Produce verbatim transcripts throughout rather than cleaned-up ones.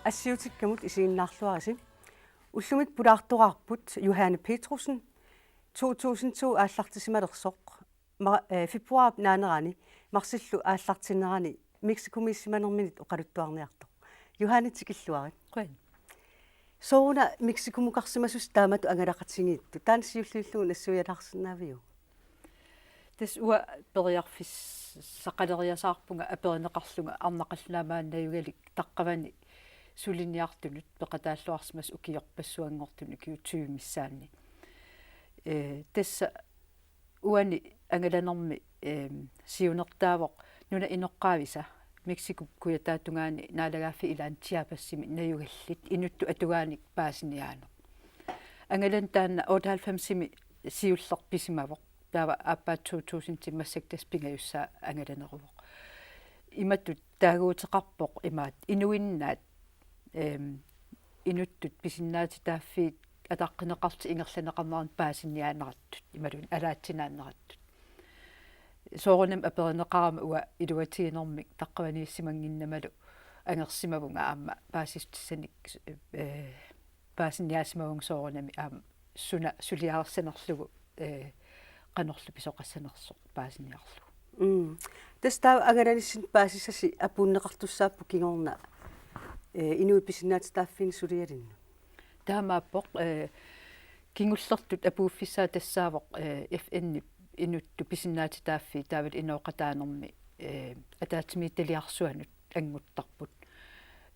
Assiutikkamut isiginnaarluarisi. Ullumi pulaartoraarput Johanne Petrussen, to tusind to aallartissimalersoq, ma-, eh, februaarip naanerani marsillu aallartinnerani Mexicomiissimanerminit oqaluttuarniartoq. Johanne, tikilluarit. Qujan. Sooruna Mexicomukarsimasusi taamatut angalaqatigiittut, taanna siulliullugu nassuialaarsinnaaviuk? Tassa uanga periarfissaqaleriasaarpunga aperineqarlunga arnaq qallunaat maani najugalik taqqavani suliniartunut peqataalluarsimasoq ukiorpassuanngortuni ukiut tyve missaanni. Eh, tassa uani angalanermi, ehm, siunertaavoq nunap inoqqaavisa Mexicop kujataatungaani naalagaaffiit ilaanni Chiapasimi najugallit inuttut atugaanik paasiniaaneq. Angalani taanna otteoghalvfemsimi siulleq pisimavoq. Taava aappaa to tusindimi massakkut tassa pingajussaa angalaneruvoq. Imatut taaguuteqarpoq imaattoq inuinnaat, ehm, inuttut pisinnaatitaaffii ataqqineqartut ingerlanneqarneranni paasiniaanerattut, imaluunniit alaatsinaanerattut. Soorunami aperineqarama uanga iluatiginermik taqqavaniissimannginnamalu angersimavunga aamma paasissutissanik, eh, paasiniaassimavunga soorunami aamma suna suliarissanerlugu, eh, qanorlu pisoqassanersoq paasiniarlugu. Mm. Tassa taava angalanissinni paasissasi apuunneqartussaapput kingorna, eh, inuit pisinnaatitaaffiinik sulialinnut. Taamaappoq, eh, kingullertut apuuffissaat tassaavoq, eh, F N-ip inuttut pisinnaatitaaffii taavalu inooqataanermi, eh, ataatsimiititaliarsuanut annguttarput.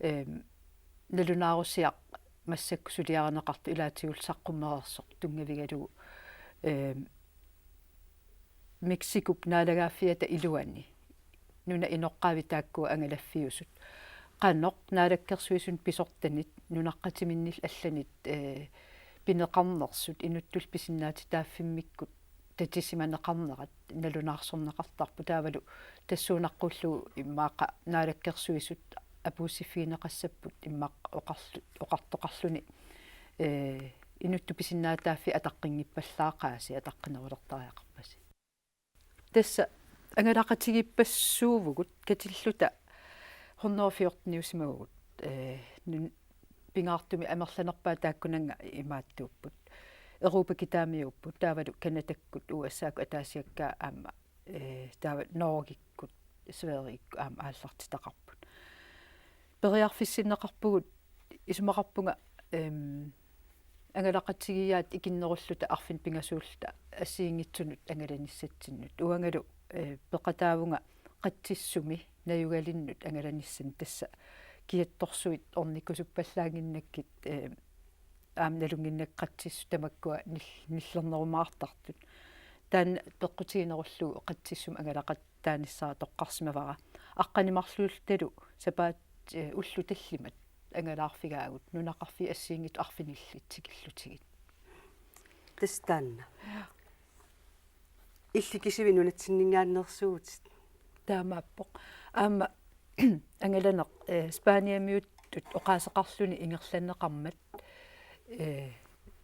Ehm, nalunaarusiaq massakkut suliarineqartoq ilaatigullu saqqummereersoq tunngavigalugu, ehm, Mexicop naalagaaffiata iluani nunap inoqqaavi taakkua angalaffiusut qanoq Naalakkersuisunut pisortanit nunaqqatiminnillu allanit, eh, pineqarnersut inuttullu pisinnaatitaaffimmikkut tatisimaneqarnerat nalunaarsorneqartarpoq, taavalu tassuunaqqullugu immaqa Naalakkersuisut apuussiffigineqassapput immaqa oqarlu-, oqartoqarluni, eh, inuttut pisinnaatitaaffii ataqqinngippallaaqaasi, ataqqinerulertariaqarpasi. Tassa angalaqatigiippassuuvugut, katilluta hundrede og fjorten-iusimavugut, eh, nun-, pingaartumik amerlanerpaat taakkunannga imaattuupput. Europakitaamiuupput, taavalu Canadakkut, U S A-kkut ataasiakkaat aamma, eh, taava Norgekkut, Sverigekkut aamma aallartitaqarput. Periarfissinneqarpugut, isumaqarpunga, ehm, angalaqatigiiaat ikinnerulluta arfineq-pingasuulluta assigiinngitsunut angalanissatsinnut. Uangalu, eh, peqataavunga qatsissumi najugalinnut angalanissani, tassa kiattorsuit ornikkusuppallaannginnakkit, eh, aamma nalunnginnakku qatsissut tamakkua nil-, nillernerumaartartut. Taanna peqqutiginerullugu qatsissumik angalaqataanissara toqqarsimavara. Aqqaneq-marluulluta sapaatip, eh, ullut tallimat angalaarfigaagut, nunaqarfiit assigiinngitsut arfinillit tikillutigit. Tassa taanna. Illit kisivit nunatsinninngaanneersuutit. Taamaappoq. Aamma angalaneq, eh, Spaniamiuttut oqaaseqarluni ingerlanneqarmat, eh,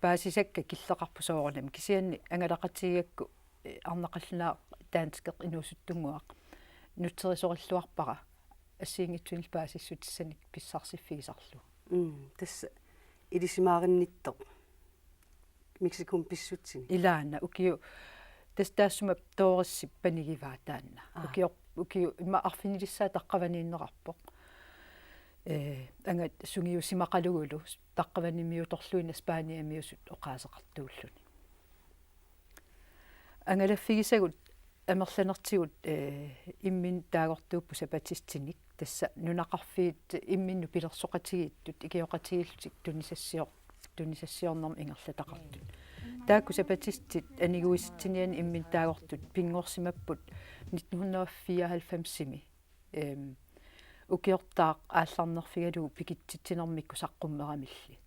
paasisakka killeqarpoq soorunami. Kisianni angalaqatigigakku, eh, arnaq qallunaaq danskeq inuusuttunnguaq nutserisorilluarpara assigiinngitsunillu paasissutissanik pissarsiffigisarlugu. Mm, tassa ilisimaaginnittoq Mexicomi pissutsinik. Ilaana, ukiu-, tassa taassuma Torresip panigivaa taanna. Aa. Ukior-, ukiu-, immaqa arfinilissaat taqqavaniinnerarpoq. Eh, angat sungiusimaqalugulu taqqavanimiutorluinnaq Spaniamiusut oqaaseqartuulluni. Angalaffigisagut amerlanertigut, eh, imminnut taagortuupput sapatistinik, tassa nunaqarfiit imminnut pilersoqatigiittut ikioqatigiillutik tunisassior-, tunisassiornermik ingerlataqartut. Taakku sapatistit aniguisitsinianni imminnut taagortut pinngorsimapput nitten hundrede og fireoghalvfemsimi, ehm, ukiortaaq aallarnerfigalugu pikitsitsinermikkut saqqummeramilli.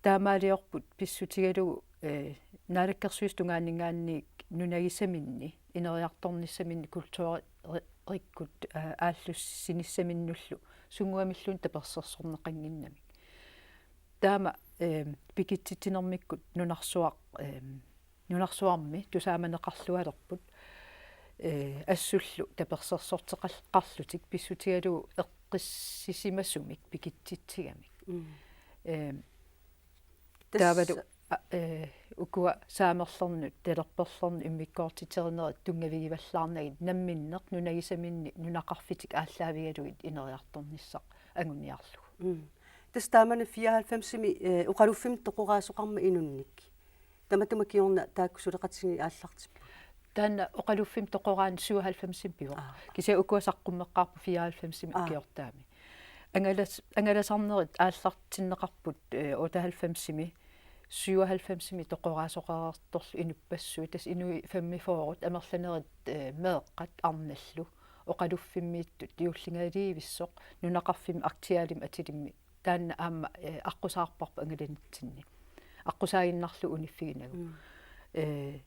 Taamaaliorput pissutigalugu, eh, Naalakkersuisut tungaanninngaanniit nunagisaminni, ineriartornissaminni, kulturikkut, eh, aallussinissaminnullu sunnguamilluunniit tapersersorneqannginnamik. Taama, eh, pikitsitsinermikkut nunarsuaq, eh, nunarsuarmi tusaamaneqarlualerput, ee, assullu tapersersorteqarlutik pissutigalugu eqqissisimasumik pikitsitsigamik. Mm. Ee, Tassa taavalu, a, ee, ukua saamerlernut, talerperlernut immikkoortiterinerit tunngavigivallaarnagit namminneq nunagisaminni nunaqarfitik aallaavigalugit ineriartornissaq anguniarlugu. Mm. Tassa taamani fireoghalvfemsimi, ee, oqaluffimmi toqoraasoqarmat inunnik. Tamatuma kingorna taakku suleqatigiit aallartipput. Taanna oqaluffimmi toqoraanni syvoghalvfemsimi pivoq. Aa. Kisianni ukua saqqummeqqaarput fireoghalvfemsimi Aa. ukiortaami. Angalas-, angalasarnerit aallartinneqarput, ee, otteoghalvfemsimi, syvoghalvfemsimi toqoraasoqareertorlu inuppassuit, tassa inuit femogfyrre, amerlanerit, ee, meeqqat arnallu, oqaluffimmiittut, juullingaliivissoq, nunaqarfimmi Aktielimmi atilimmi, taanna aamma, ee, aqqusaarparput angalanitsinni. Aqqusaaginnarlugu uniffiginagu. Mm. Ee,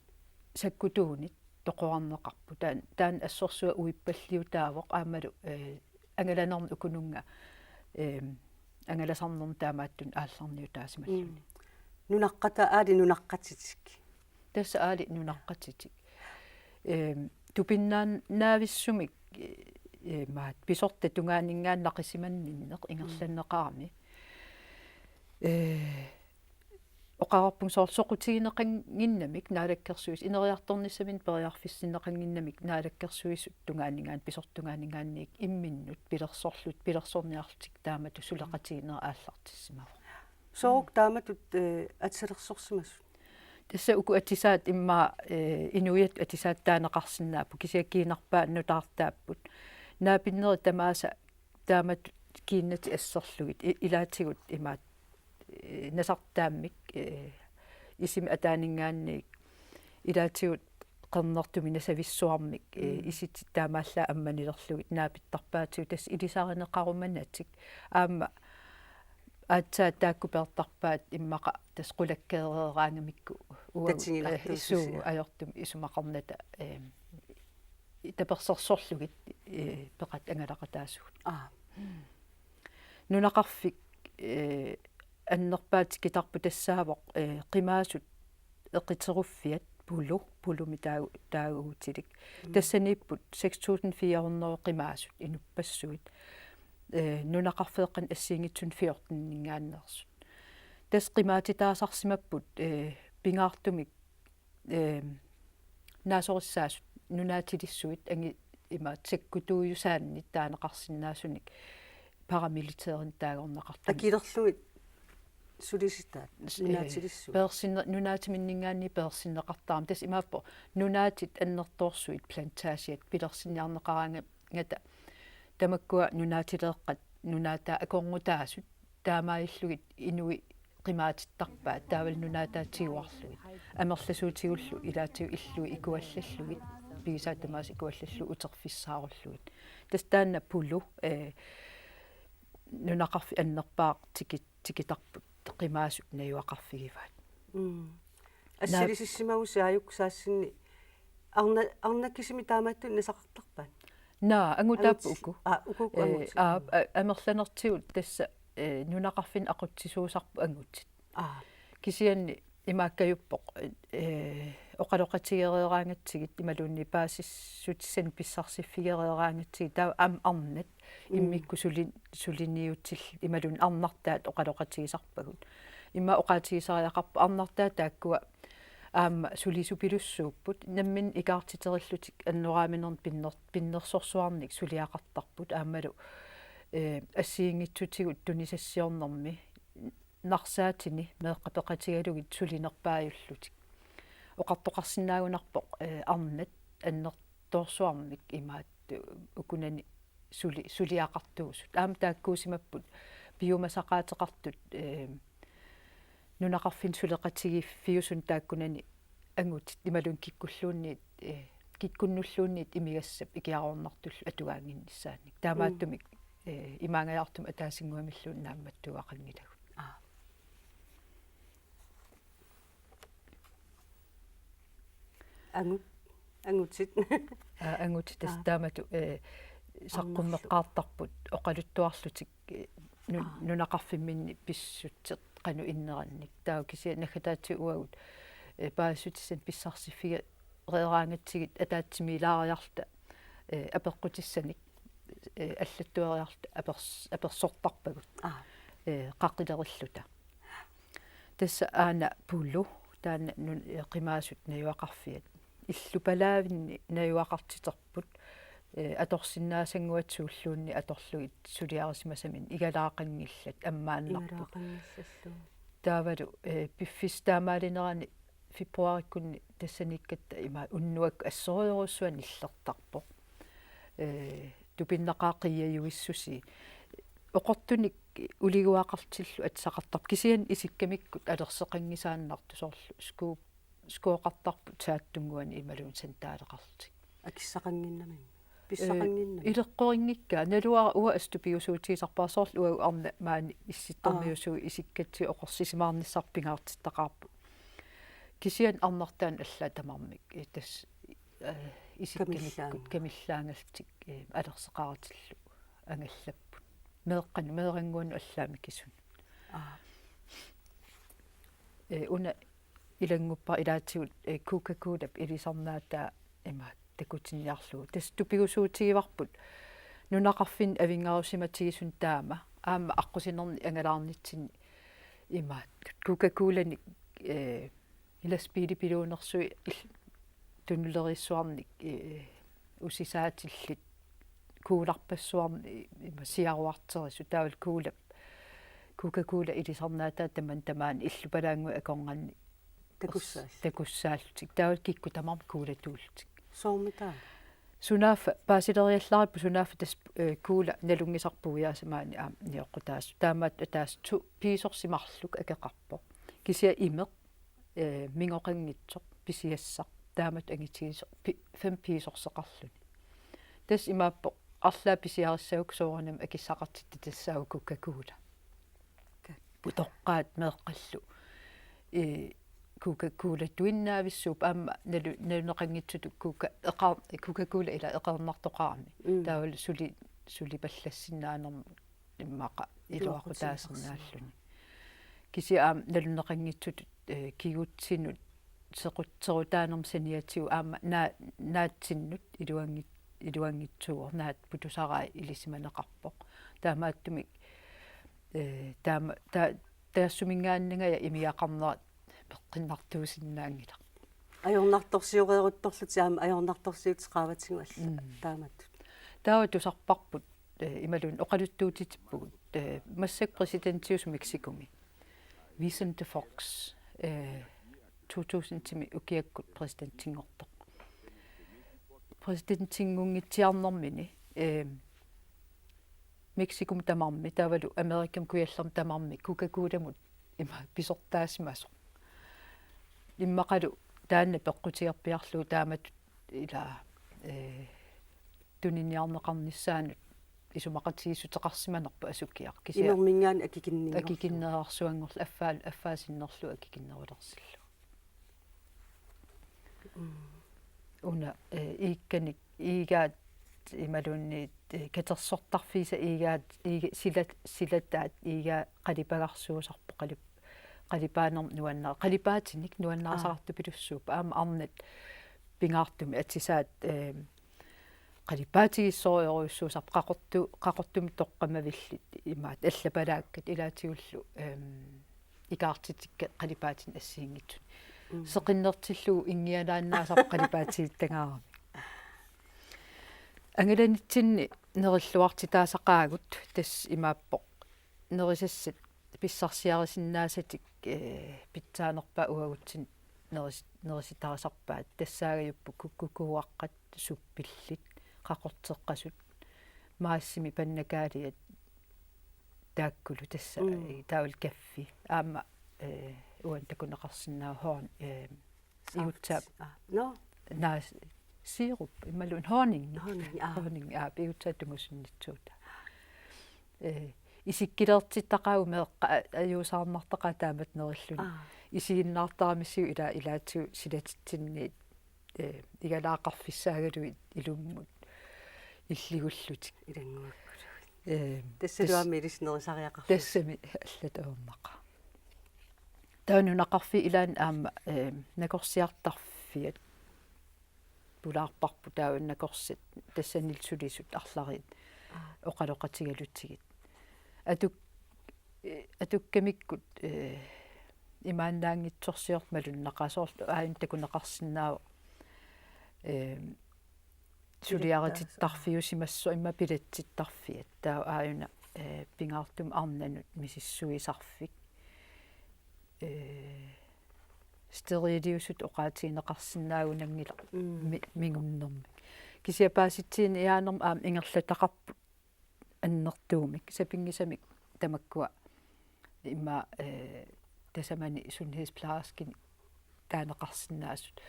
sakkutuunit toqorarneqarput. Taan-, taanna assorsuaq uippalliutaavoq aammalu, ee, angalanerni ukununnga, ee, angalasarnerni taamaattunik aallarniutaasimalluni. Mm. Nunaqqata-, aali nunaqqatitik. Tassa aali nunaqqatitik. Ee, tupinnaannavissumik, ee, maat pisortat tungaaninngaanniit naqisimanninneq ingerlanneqarami. Ee, oqarpunga soorlu soqutigineqannginnamik naalakkersuis-, ineriartornissaminnik periarfissinneqannginnamik naalakkersuisut tungaaninngaanniit pisortat tungaaninngaanniit imminnut pilersorlutik, pilersorniarlutik taamatut suleqatigiinnerat aallartissimavoq. Soorlu taamatut, ee, atisalersorsimasut? Tassa uku atisaat immaqa, ee, inuiattut atisaat taaneqarsinnaapput, kisianni kiinarpaat nutaartaapput. Naapinnerit tamaasa taamatut kiinnatik asserlugit, i-, ilaatigut imaat, ee, nasartaammik, ee, isimi ataaninngaanniit, ilaatigut qernertumik nasavissuarmik, ee, Mm. isitit taamaallaat ammanilerlugit naapittarpaatigut, tassa ilisarineqarumanatik. Aamma aatsaat taakku peertarpaat immaqa tassa qulakkeereeraangamikku uagut, Tatiginartuususia. ee, suu ajortumik isumaqarnata, ee, tapersersorlugit, ee, peqataangalaqataasugut. Aa. Nunaqarfik, ee, annerpaaq tikitarput tassaavoq, ee, qimaasut eqiteruffiat Pulu, Pulumi taagu-, taaguutilik. Mm. Tassaniipput seks tusind fire hundrede qimaasut inuppassuit. Ee, nunaqarfeeqqanik assigiinngitsunik fjorteninngaanneersut. Tassa qimaatitaasarsimapput, ee, pingaartumik, ee, naasorissaasut nunaatilissuit angi-, imaat sakkutuujusaannik taaneqarsinnaasunik paramilitærinik taagorneqartut. Akilerlugit sulisitaat, s-, ee, nunaatilissuit. Peersinne-, nunaatiminninngaanniit peersinneqartarami. Tassa imaappoq nunaatit annertoorsuit plantagiat pilersinniarneqaraangata tamakkua nunaatileeqqat nunaataa akornutaasut taamaalillugit inuit qimaatittarpaat taavalu nunaataa tiguarlugit. Amerlasuutigullu ilaatigut illui ikuallallugit, pigisaat tamaasa ikuallallugit uterfissaarullugit. Tassa taanna Pulu, ee, nunaqarfik annerpaaq tikit-, tikitarput qimaasut najugaqarfigivaat. Mm. Naa- Assilisissimagusi aajuku saassinni arna-, arnat kisimik taamaattunik nasaqartarpaat? Naa, angutaapput Angutit-, uku. Aa, uku, uku Ee, angutit. Aa, a-, amerlanertigut tassa, ee, nunaqarfinni aqutsisuusarput angutit. Aa. Kisianni imaakkajuppoq, ee, oqaloqatigereeraangatsigit imaluunniit paasissutissanik pissarsiffigereeraangatsigit taava aamma arnat Mm. immikkut suli-, suliniutil-, imaluunniit arnartaat oqaloqatigisarpagut. Immaqa oqaatigisariaqarpoq arnartaat taakkua aamma sulisupilussuupput, namminneq ikaartiterillutik annoraaminernik pinner-, pinnersorsuarnik suliaqartarput, aammalu, ee, assigiinngitsutigut tunisassiornermi narsaatini meeqqat peqatigalugit sulinerpaajullutik. Oqartoqarsinnaagunarpoq, ee, arnat annertoorsuarmik imaat, ee, ukunani suli-, suliaqartuusut. Aamma taakkuusimapput piumasaqaateqartut, ee, nunaqarfinni suleqatigiiffiusuni taakkunani angutit imaluunniit kikkulluunniit, ee, kikkunnulluunniit imigassap ikiaroornartullu atugaannginnissaannik. Taamaattumik, Mm. ee, imaangajaartumik ataasinnguamilluunniit naammattuugaqanngilagut. Aa. Angut-, angutit. Aa, angutit tassa Aa. taamatut, ee, saqqummeqqaartarput oqaluttuarlutik, ee, nu-, Aa. nunaqarfimminni pissutsit qanoq innerannik. Taava kisianni naggataatigut uagut eh, paasissutissat pissarsiffigereeraangatsigit ataatsimiilaariarluta, eh, apeqqutissanik, eh, allattueriarluta apers-, apersortarpagut. Aa. Eh, qaqilerilluta. Tassa aana Pulu, taanna nun-, eh, qimaasut najugaqarfiat. Illupalaavinni najugaqartiterput, eh, atorsinnaasannguatsiulluunniit atorlugit suliarisimasaminnik igalaaqanngillat ammaannarput. Igalaaqanngillallu. Taavalu, eh, piffissap taamaalinerani februarikkunni tassaniikkatta ima unnuakkut assorujorujussuaq nillertarpoq. Eh, tupinnaqaaq qiiajuissusii. Oqortunik uliguaqartillu atisaqartarpoq. Kisianni isikkamikkut alerseqanngisaannartoq soorlu skuu-, skuuqartarput saattunnguanik imaluunniit santaaleqarlutik. Akissaqannginnamik. Pissaqannginnamik. Eh, ileqqorinngikkaa. Naluara uanga assut tupigusuutigisarpara soorlu uagut arnat maani issittormiusugut. Aa. Isikkatsigu oqorsisimaarnissarput pingaartittaqaarput. Kisianni arnartaanni allaat tamarmik, eh, tassa, eh, isikkamikkut kamillaa-, kamillaangallutik, eh, alerseqaratillu angallapput. Meeqqanut, meerannguanut allaat mikisunut. Aa. Eh, una ilannguppara ilaatigut, eh, Coca-Colap ilisarnaataa imaattoq takutinniarlugu. Tassa tupigusuutigivarput nunaqarfinni avinngarusimatigisunik taama. Aamma aqqusinernik angalaarnitsinni imaattoq. Coca-Colanik, eh, lastbiilipiluunersui il-, tunulerissuarnik, eh, usisaatillit kuularpassuarnik, eh, ima siaruarterisut taavalu kuulap, Coca-Cola ilisarnaataa tamanna tamaani illupalaannguit akornanni takussaallutik. Takussaallutik. Taavalu kikkut tamarmik kuulatuullutik. Soormitaava? Sunaaffa paasileriallaarippoq sunaaffa tassa, eh, kuula nalunngisarput uiaasimaani aamma nioqqutaasoq. Taamaattoq ataaseq tu-, piisorsimarluk akeqarpoq. Kisianni imeq, eh, mingoqanngitsoq, pisiassaq, taamatut angitigisoq, pi-, fem piisorseqarluni. Tassa imaappoq arlaat pisiarissagukku soorunami akissaqartitta tassaavoq Coca-Cola. Ka-, utoqqaat meeqqallu, eh, Coca-Cola tuinnaavissuupput aamma nalu-, naluneqanngitsutut Coca-, eqaa-, Coca-Cola ila eqeernartoqarami. Mm. Taavalu suli-, sulipallassinnaanermut immaqa iluaqutaasinnaalluni. Iluaqutaasinnaalluni. Kisianni aamma naluneqanngitsutut, eh, kigutsinut sequt-, sequtaanermut saniatigut aamma naa-, naatsinnut iluanngit-, iluanngitsuuvoq, naatputusarai ilisimaneqarpoq. Taamaattumik, eh, taama-, ta-, taassuminngaanniingaja imiaqarnerat peqqinnartuusinnaanngilaq. Ajornartorsioreeruttorlutik aamma ajornartorsiutit qaavatigut alla. Mm. Taamatut. Taava tusarparput, eh, imaluunniit oqaluttuutitippugut, eh, massakkut præsidentiusoq Mexikomi. Vicente Fox, eh, to tusindimi ukiakkut præsidentinngortoq. Præsidentinngunngitsiarnermini, eh, Mexicomi tamarmi, taavalu Amerikami kujallermi tamarmi Coca-Colamut ima pisortaasimasoq. Immaqalu taanna peqqutigerpiarlugu taamatut ila, eh, tuniniarneqarnissaanut isumaqatigiissuteqarsimanerput asukiaq. Kisianni imerminngaanniit akikinninngorlugu. Akikinnerarsuanngorlugu affaa-, affaa sinnerlugu akikinnerulersillugu. Mm. Una, eh, iikkanik, iigaat imaluunniit, eh, katersortarfiisa iigaat, iiga-, silat-, silataat iigaa qalipagarsuusarpoq, qalip-, qalipaanermut nuanna-, qalipaatinik nuannaasaqartupilussuupput. Aa. Aamma arnat pingaartumik atisaat, eh, qalipaatigissorujorujussuusarput qaqortu-, qaqortumik toqqammavillit imaattoq allapalaakkat ilaatigullu, ehm, ikaartitikkat qalipaatinik assigiinngitsut. Mm. Seqinnertillugu inngialaannaasarpoq qalipaatigittangaarami. Angalanitsinni nerilluartitaasaqaagut tassa imaappoq. Nerisassat pissarsiarisinnaasatik, eh, pitsaanerpaat uagutsinnut neris-, nerisitaasarpaat tassaagajupput kukkukuuaqqat, suppillit, qaqorteqqasut, maassimi pannakaaliat taakkulu tassa, mm, eh, taavalu kaffi. Aamma, eh, uani takuneqarsinnaavoq hon-, eh, saft. Iutsaap. Aa, nå. Naa, sirup, imaluunniit honning. Honning, aa. Honning, aa, iutsaap tungusunnitsuutaa. Eh, isikkileertittaqaagut meeqqat a-, ajuusaarnartaqaat taamatut nerilluni. Aa. Isiginnaartaramissigut ila-, ilaatigut silatitsinniit, eh, igalaaqarfissaagaluit ilummut illigullutik. Ilannguakkulugit. Eh, tassalu aamma ilissi nerisariaqarlusi. Tassami allatut ajornaqaaq. Taava nunaqarfiit ilaanni aamma, eh, nakorsiartarfiat pulaarparput, taava nakorsat tassani sulisut arlariit oqaloqatigalugit. Atuk-, eh, atukkamikkut, eh, imaannaanngitsorsiormat malunnaqaaq, soorlu aajuna takuneqarsinnaavoq, eh, suliaritittarfiusimassasoq immaqa bilatsittarfiat. Taava aajuna, eh, pingaartumik arnanut misissuisarfik. Eh, steriliusutut oqaatigineqarsinnaagunanngilaq. Mm. Mi-, mingunnermik. Kisianni paasitsiniaanermut aamma ingerlataqarput annertuumik, sapinngisamik tamakkua immaqa, eh, tasamani sundhedsplejerskini taaneqarsinnaasut.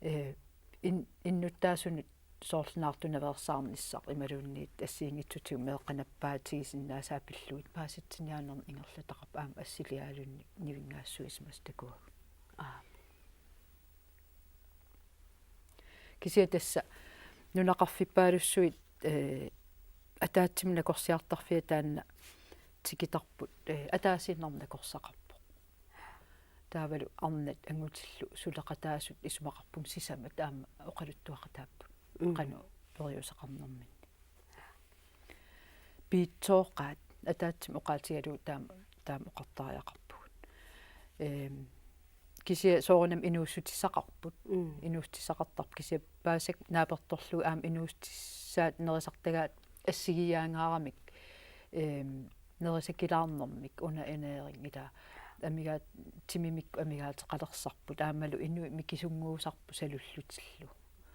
Eh, in-, innuttaasunut soorlu naartunaveersaarnissaq imaluunniit assigiinngitsutigut meeqqat nappaatigisinnaasai pillugit paasitsiniaanermut ingerlataqarpoq aamma assiliaalunnik nivinngaassuisimasut takuagut. Aap. Kisianni tassa nunaqarfippaalussuit, eh, ataatsimut nakorsiartarfiat taanna tikitarput, eh, ataasiinnarmik nakorsaqarpoq. Taavalu arnat angutillu suleqataasut isumaqarpunga sisamat aamma oqaluttuaqataapput. Mm. Qanoq periuseqarnerminni. Piitsooqaat ataatsimut oqaatigalugu taama, taama oqartariaqarpugut. Ehm, kisianni soorunami inuussutissaqarput. Mm. Inuussutissaqartarput kisianni paasisakka naapertorlugit aamma inuussutissaat nerisartagaat assigiiaangaaramik, ehm, nerisakilaarnermik una ernæring ila amigaat-, timimikkut amigaateqalersarput aammalu inuit mikisunnguusarput salullutillu.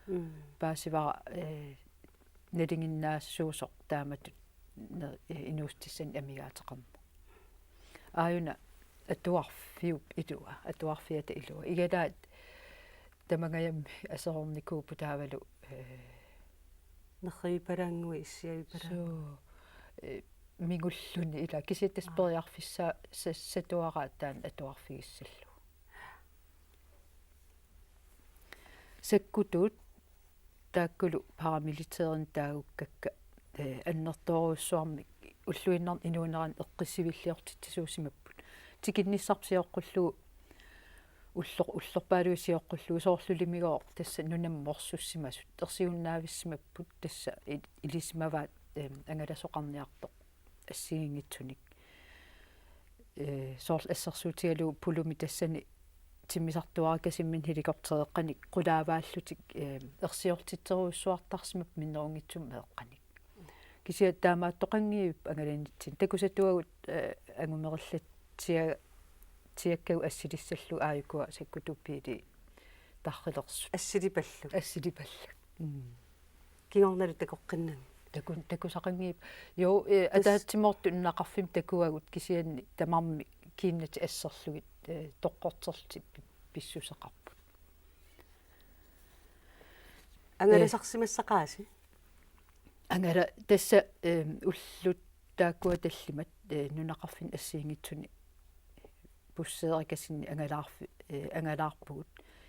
Mm. Paasivara, eh, nalinginnaasuusoq taamatut ne-, eh, inuussutissanik amigaateqarneq. Aajuna atuarfiup ilua, atuarfiata ilua. Igalaat tamangajammi aserornikuupput taavalu, eh, nerrivipalaannguit issiavipalaannguit. Suu, eh, mingulluni ila. Kisianni tassa Aa. periarfissaa-, sa-, satuaraat taanna atuarfigissallugu. Sakkutuut taakkulu paramilitærinut taagukkakka, eh, annertoorujussuarmik ulluinnarni inuunerani eqqissiviilliortitsisuusimapput. Tikinnissarput sioqqullugu ulloq-, ullorpaalui sioqqullugu soorlulimigooq tassa nunamut morsussimasut ersigunnaavisimapput tassa il-, ilisimavaat, em, angalasoqarniartoq assigiinngitsunik. Eh, soorlu assersuutigalugu Pulumi tassani timmisartuarakasimmini helikoptereqqanik qulaavaallutik, eh, ersiortitserujussuartarsimapput minnerunngitsumik meeqqanik. Kisianni taamaattoqanngivippoq angalanitsinni. Takusatuagut, eh, angumerillatsia-, tiakkagut assilissallugu aajukua sakkutuut biilit tarrilersut. Assilipallugit. Assilipallugit. Mm. Kingornalu takoqqinnagu. Taku-, takusaqanngippoq. Jo, eh, tas- ataatsimoortut nunaqarfimmut takuagut kisianni tamarmik kiinnatik asserlugit, eh, toqqorterlutik pi-, pissuseqarput. Angalasarsimassaqaasi? Angala-, tassa, eh, ullut taakkua tallimat, eh, nunaqarfinni assigiinngitsuni busseerikasinnit angalaarfi-, eh, angalaarpugut.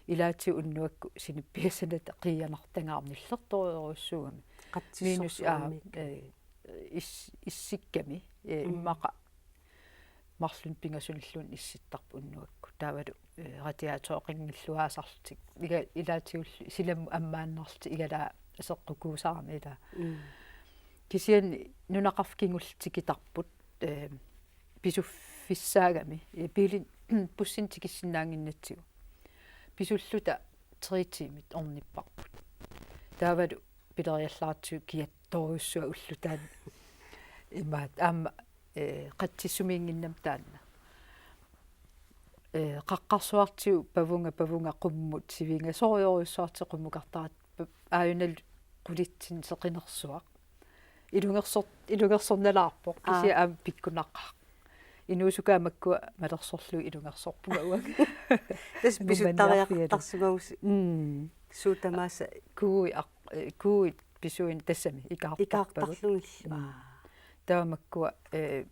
Ilaatigut unnuakkut sinippiassanata qiianartangaarmat nillertorujorujussuugami. Minus, aa, qatsissorsuarmik. Eh, is-, issikkami, eh, Mm. immaqa marlunnik pingasunilluunniit issittarput unnuakkut. Taavalu, eh, radiatoreqanngilluaasarlutik. Ila-, ilaatigullu silammut ammaannarlutik igalaa aseqqukuusaarneq ilaa. Mm. Kisianni nunaqarfik kingulleq tikitarput, eh, pisuffissaagami, eh, biilin-, bussinik tikissinnaannginnatsigu. Pisulluta tre tiimit ornipparput. Taavalu pileriallaratsigu kiattorujussuaq ulloq taanna. Imaattoq aamma, eh, qatsissumiinnginnami taanna. Eh, qaqqarsuartigut pavunga, pavunga, qummut sivinga, sorujorujussuartigut qummukartaratta p-, aajunalu qulitsinni seqinersuaq. Ilungersor-, ilungersornalaarpoq, Aa. kisianni aamma pikkunaqaaq. Inuusukkut makkua malersorlugit ilungersorpunga uanga. Tassa Numanniarfigalugu. Pisuttariaqartarsimavusi. Mm. Suut tamaasa. Kuui aq-, eh, kuuit pisuinnaq tassami ikaartarpagut. Ikaartarlugillu. Mm. Aa. Taava makkua, eh,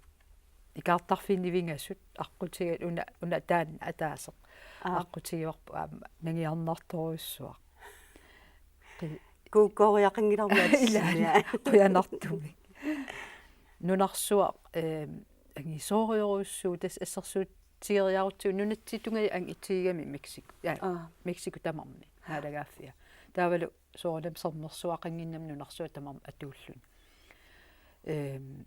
ikaartarfiit nivingasut aqqutiga-, una, una taanna ataaseq. Aa. Aqqutigivarput aamma nangiarnartorujussuaq. Qi-, Kuukkooriaqanngilarmi Ilaanni atissimia. Qujanartumik. Nunarsuaq, eh, angisoorujorujussuuvoq tassa assersuut tigeriarutsigu nunatsinni tungaanut angitigigami Mexico. Ja, Aa. Mexico tamarmi. Naalagaaffia. Taavalu soorunami sermersuaqannginnami nunarsuaq tamarmi atuulluni. Ehm,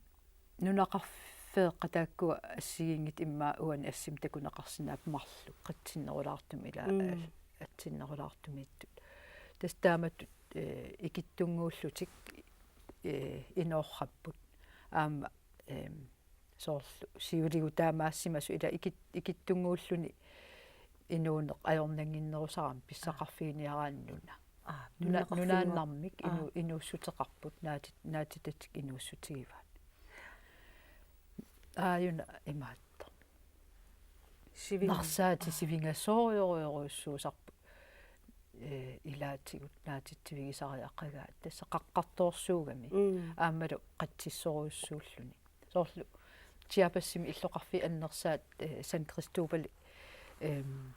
nunaqarfeeqqat taakkua assigiinngitsut immaqa uani assimi takuneqarsinnaapput marluk qatsinnerulaartumik ila Mm. al-, atsinnerulaartumiittut. Tassa taamatut, eh, ikittunnguullutik, eh, inoorrapput. Aamma, ehm, soorlu siuligut taamaassimasut ila ikit-, ikittunnguulluni inuuneq ajornannginnerusarami pissaqarfiginiaraanni nuna. Aa, Nuna-, nunaqarfimmut. Nunaannarmik inu-, Aa. inuussuteqarput, naati-, naatitatik inuussutigivaat. Aajuna imaattoq. Siving-, Narsaatit aa. sivingasoorujorujussuusarput. Eh, ilaatigut naatitsivigisariaqagaat. Tassa qaqqartoorsuugami. Mm. Aammalu qatsissorujussuulluni. Soorlu Chiapasimi illoqarfiit annersaat, eh, San Cristobal, ehm,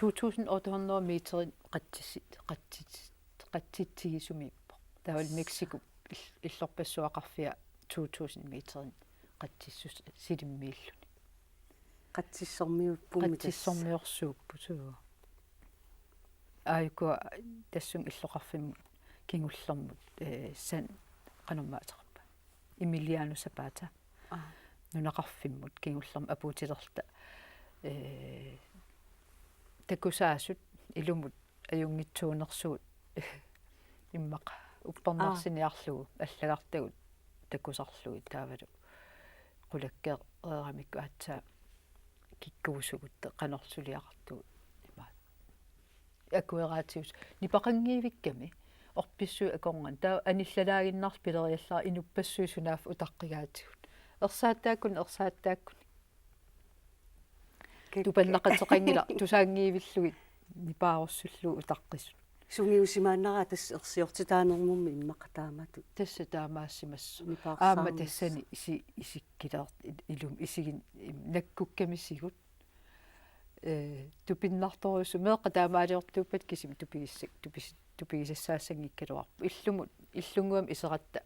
to tusind otte hundrede meterit qatsis-, qatsis-, qatsitsigisumiippoq. Taavalu Mexico ill-, illorpassuaqarfia to tusind meterit qatsissus-, silimmiilluni. Qatsissormiuppummi tassa. Qatsissormiorsuupput, suu. Aajuku tassunga illoqarfimmut kingullermut, eh, San, qanormaa ateqarpa. Emiliano Zapata. Aa. Nunaqarfimmut kingullermut apuutilerluta, eh, takusaasut ilumut ajunngitsuunersugut immaqa uppernarsiniarlugu Aa. allagartagut takusarlugit taavalu qulakkeeramikku aatsaat kikkuusugut qanorsuliaqartugut imaat. Akueraatigut. Nipaqanngivikkami. Orpissui akornganni. Taava anillalaaginnarlugu pileriallara inuppassuit sunaaffa utaqqigaatigut. Ersaattaakkuni, ersaattaakkuni. Kek-, Tupannaqateqanngilaq tusaanngivillugit nipaarussullugu utaqqisut. Sungiusimaannaraat tassa ersiortitaanermummi immaqa taamatut. Tassa taamaasimassaaq. Nipaarsaarnis-. Aamma tassani isi-, isikkilaar-, il-, ilum isigin-, im-, nakkukkamisigut. Eh, tupinnartorujussuuvoq meeqqat taamaaliortuuppat kisimi tupigissa-, tupis-, tupigisassaassanngikkaluarpoq. Illumut, illunnguamik iseratta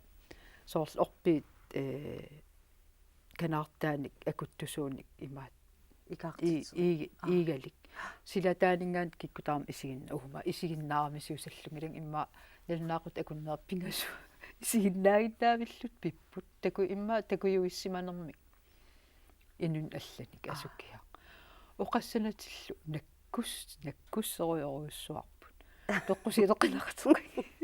soorlu orpiit, eh, kanaartaanik akuttusuunik imaat. Ikaartitsisut. I-, i-, Aa. Iigalik. Silataaninngaanniit kikkut tamarmik isiginna-, uuma isiginnaaramisiusallugit ilaa immaqa nalunaaqutaq akunneq pingasut. Isiginnaaginnaavillutik pipput. Taku-, immaqa takujuissimanermik. Inunnik allanik Aa. asukiaq. Oqassanatillu nakkus-, nakkussorujorujussuarput. Toqqusiileqinaqateqanngilaq.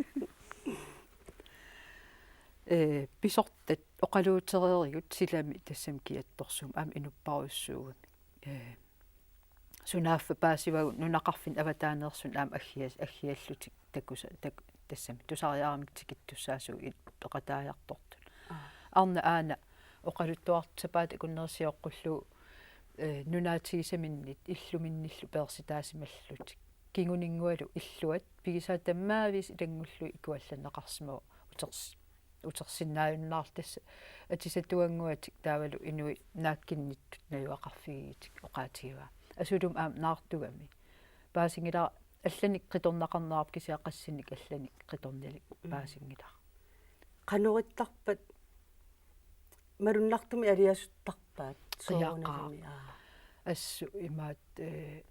Eh, pisortat oqaluutereerigut silami tassami kiattorsuummik aamma inupparujussuugami. Eh, sunaaffa paasivagut nunaqarfinni avataaneersunut aamma aggias-, aggiallutik takusa-, tak-, tassami tusariaramik tikittussaasugut i-, peqataajartortut. Aa. Arnaq aana oqaluttuartussaq sapaatip akunneri sioqqullugu, eh, nunaatigisaminnit illuminnillu peersitaasimallutik. Kinguninngualu illuat pigisaat tamaaviisa ilanngullugit ikuallanneqarsimavoq uters-, utersinnaajunnaarlutik tassa atisatuannguatik taavalu inuit naakkinnittut najugaqarfigigitik oqaatigivaa. Asulumi aamma naartugami. Paasinngilara allanik qitornaqarnerarput kisianni qassinnik allanik qitornalik Mm. paasinngilara. Qanorittarpat malunnartumik aliasuttarpaat Qiaqaa. soorunalimi, aa. Assut imaat, eh,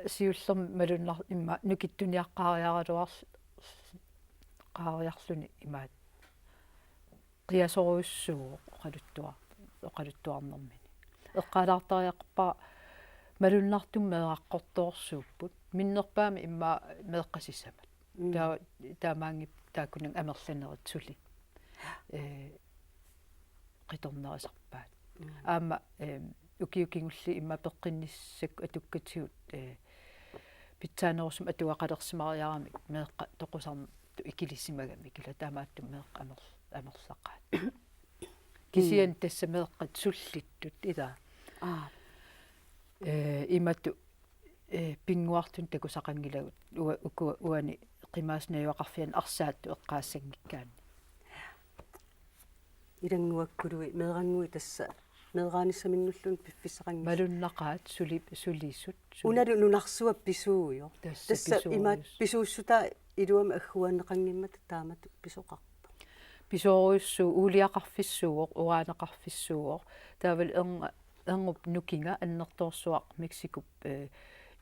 siullermik malunnar-, immaqa nukittuniaqqaariaraluar-, -qaariarluni imaat. Qiasorujussuuvoq oqaluttuar-, oqaluttuarnermini. Eqqaalaartariaqarpara malunnartumik meeraqqortoorsuupput. Minnerpaamik immaqa meeqqat sisamat. Mm. Taa-, taamaanngippat taakkunannga amerlanerit suli. Eh, qitornerisarpaat. Mm. Aamma, eh, ukiut kingulliit immaqa peqqinnissakka atukkatigut, eh, pitsaanerusumik atugaqalersimariaramik meeqqat toqusartut ikilisimagamik ilaa taamaattumik meeqqat amer-, amerlaqaat. Kisianni Mm. tassa meeqqat sullittut ilaa. Aa. Eh, imatut, eh, pinnguartunik takusaqanngilagut ua-, uku-, uani qimaasut najugaqarfianni arsaattut eqqaassanngikkaanni. Ilannguakkului meerannguit tassa meeraanissaminnulluunniit piffissaqanngillat. Malunnaqaat suli-, sulisut, suli-. Unalu nunarsuaq pisuuvoq. Tassa Tassa pisuuvoq. Imaat pisuussutaa iluamik agguaanneqanngimmata taamatut pisoqarpoq. Pisoorujussuuvoq, uuliaqarfissuuvoq, uraaneqarfissuuvoq. Taavalu ernga-, erngup nukinga annertoorsuaq Mexicop, eh,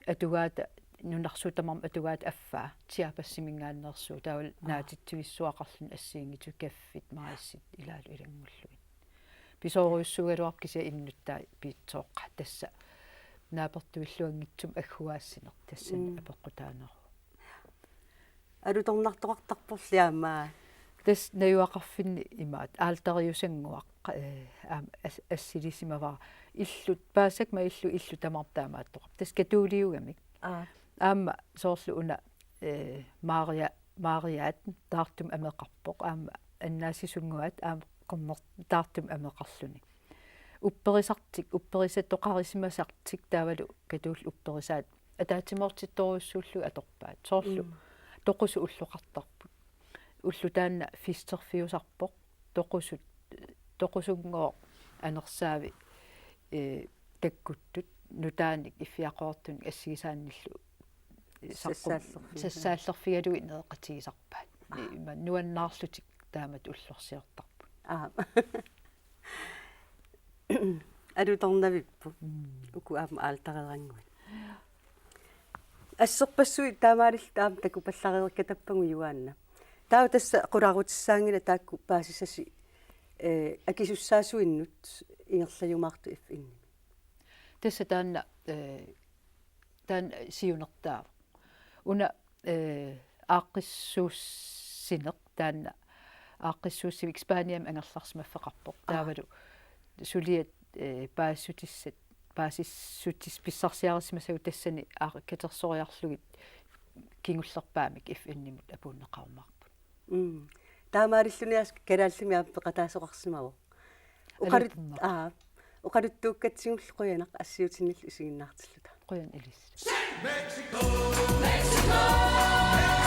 atugaata, nunarsuup tamarmi atugaata affaa, Chiapasiminngaanneersuup, taavalu Aa. naatitsivissuaqarluni assigiinngitsut kaffit, maissit ilaalu ilanngullugit. Pisoorujussuugaluarpoq kisianni innuttaat piitsooqqat, tassa naapertuilluanngitsumik agguaassineq tassani Mm. apeqqutaaneruvoq. Alutornartoqartarporli aamma. Tassa najugaqarfinni imaattoq, aaltariusannguaq, eh, aamma as-, assilisimavara. Illut, paasakka illut, illut tamarmik taamaattoqarput. Tassa katuuliugamik. Aa. Aamma soorlu una, eh, Maria, Mariaat taartumik ameqarpoq. Aamma Annaasisunnguaat aamma qerner-, taartumik ameqarluni. Upperisartik, upperisatoqarisimasartik taavalu katuullu upperisaat ataatsimoortittorujussuullutik atorpaat. Soorlu Mm. toqusut ulloqartarput. Ulloq taanna fisterfiusarpoq. Toqusut, toqusunngooq anersaavi, eh, takkuttut nutaanik iffiaqoortunik assigisaannillu, eh, saqqum-, Sassaallerfiga. sassaallerfigalugit nereqatigisarpaat. Aa. Ima nuannaarlutik taamatut ullorsiortarput. Aa. Alutornavippoq. Mm. Uku aamma aaltareerannguit. Asserpassuit taamaalillutik aamma takupallareerikatappagut, Juaanna. Taava tassa qularutissaanngilaq taakku paasisasi, eh, akisussaasuinnut ingerlajumaartut F N-imi. Tassa taanna, eh, taanna siunertaavoq. Una, eh, aaqqissuussineq taanna, aaqqissuussivik Spaniami angerlarsimaffeqarpoq. Aa. Taavalu suliat, eh, paasissutissat, paasissutis pissarsiarisimasagut tassani aa-, katersoriarlugit kingullerpaamik F N-imut apuunneqarumaarput. Mm. Taamaalilluni aasiit kalaallimik aamma peqataasoqarsimavoq. Oqalut-, Alutornaq. Aa, oqaluttuukkatsigu qujanaq assiutinnillu isiginnaartilluta. Qujan ilissi. Mexico. Mexico.